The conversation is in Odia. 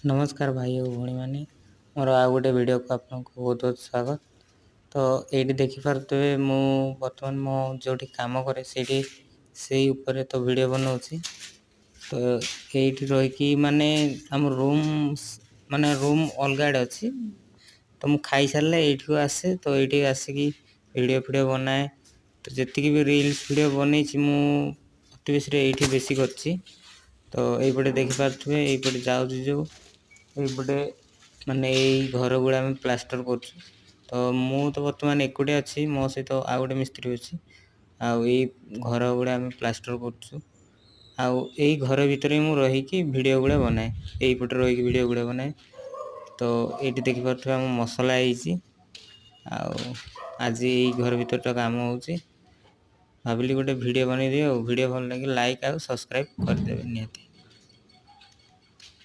ନମସ୍କାର ଭାଇ ଆଉ ଭଉଣୀମାନେ, ମୋର ଆଉ ଗୋଟେ ଭିଡ଼ିଓକୁ ଆପଣଙ୍କୁ ବହୁତ ବହୁତ ସ୍ୱାଗତ। ତ ଏଇଠି ଦେଖିପାରୁଥିବେ, ମୁଁ ବର୍ତ୍ତମାନ ମୋ ଯେଉଁଠି କାମ କରେ ସେଇଠି ସେଇ ଉପରେ ତ ଭିଡ଼ିଓ ବନାଉଛି। ତ ଏଇଠି ରହିକି, ମାନେ ଆମ ରୁମ୍, ମାନେ ରୁମ୍ ଅଲଗା ଆଡ଼େ ଅଛି, ତ ମୁଁ ଖାଇସାରିଲେ ଏଇଠିକୁ ଆସେ। ତ ଏଇଠି ଆସିକି ଭିଡ଼ିଓ ଫିଡ଼ିଓ ବନାଏ। ତ ଯେତିକି ବି ରିଲ୍ସ ଭିଡ଼ିଓ ବନେଇଛି ମୁଁ, ଅତି ବେଶୀରେ ଏଇଠି ବେଶୀ କରିଛି। ତ ଏଇପଟେ ଦେଖିପାରୁଥିବେ, ଏଇପଟେ ଯାଉଛି ଯେଉଁ ଏଇପଟେ, ମାନେ ଏଇ ଘର ଗୁଡ଼ା ଆମେ ପ୍ଲାଷ୍ଟର କରୁଛୁ। ତ ମୁଁ ତ ବର୍ତ୍ତମାନ ଏକୁଟିଆ ଅଛି, ମୋ ସହିତ ଆଉ ଗୋଟେ ମିସ୍ତ୍ରୀ ଅଛି। ଆଉ ଏଇ ଘର ଗୁଡ଼ା ଆମେ ପ୍ଲାଷ୍ଟର କରୁଛୁ, ଆଉ ଏଇ ଘର ଭିତରେ ମୁଁ ରହିକି ଭିଡ଼ିଓ ଗୁଡ଼ା ବନାଏ। ଏଇପଟେ ରହିକି ଭିଡ଼ିଓ ଗୁଡ଼ା ବନାଏ। ତ ଏଇଠି ଦେଖିପାରୁଥିବେ, ଆମ ମସଲା ହେଇଛି, ଆଉ ଆଜି ଏଇ ଘର ଭିତରଟା କାମ ହେଉଛି। ଭାବିଲି ଗୋଟେ ଭିଡ଼ିଓ ବନେଇଦିଏ, ଆଉ ଭିଡ଼ିଓ ଭଲ ଲାଗିଲେ ଲାଇକ୍ ଆଉ ସବସ୍କ୍ରାଇବ୍ କରିଦେବେ ନିହାତି।